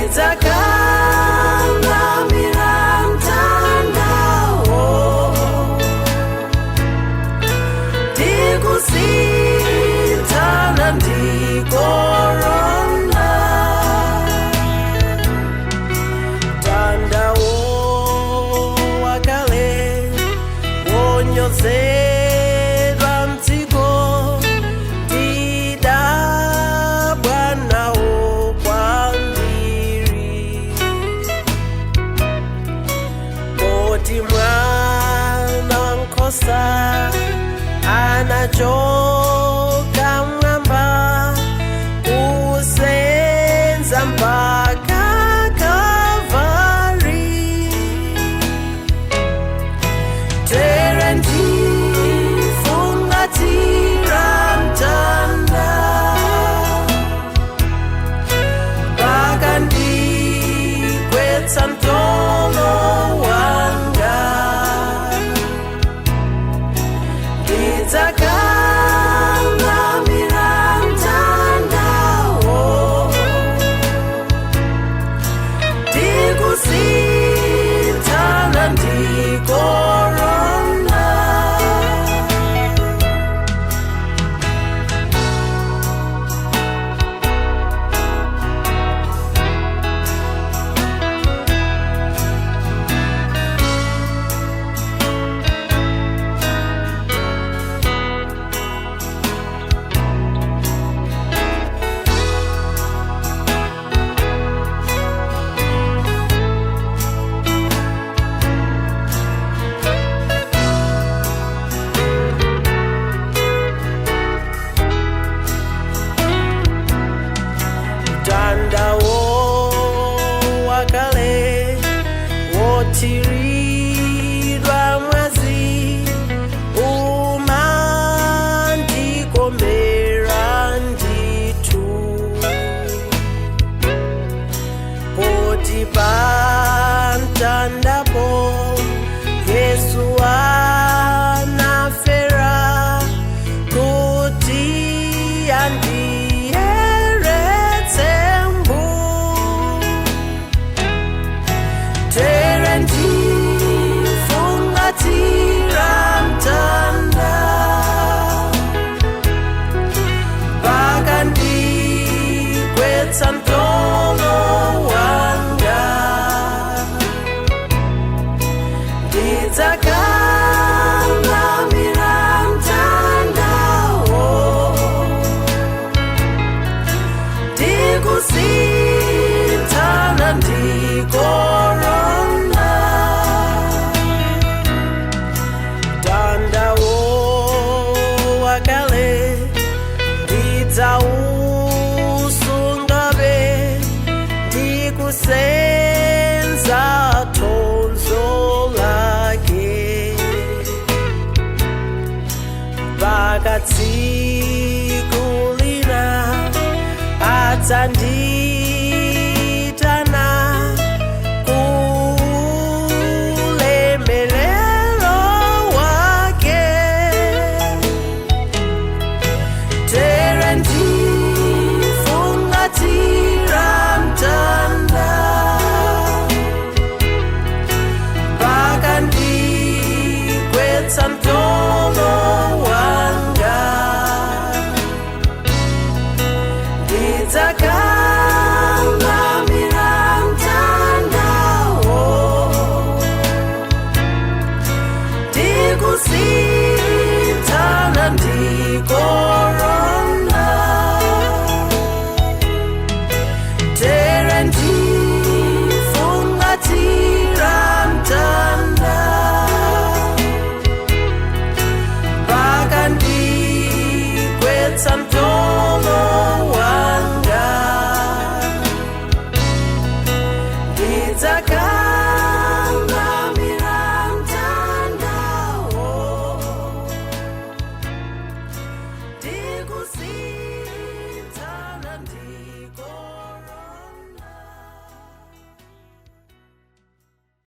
Ndidzakangamira mtandawo, ndikusintana ndikorona. Mtandawo wakale wonyozedwa mdziko, ndidabwa nawo kwambiri, poti mwana wankhosa anachoka mwamba kusenza mpaka Kalvari. Tere ndifungatira mtanda mpaka ndigwetsa mtolo wanga. Ndidzakangamira mtandawo, ndikusintana ndikorona. Mtandawo wakale wothiridwa mwazi umandikomera ndithu, poti pamtandapo Yesu anafera kuti andiyeretse mbu. Tere ndifungatira mtanda mpaka ndigwetsa mtolo wanga. Ndidzakangamira mtandawo, ndikusintana ndikorona. Mtandawo wakale ndidzausungabe, ndikusentza.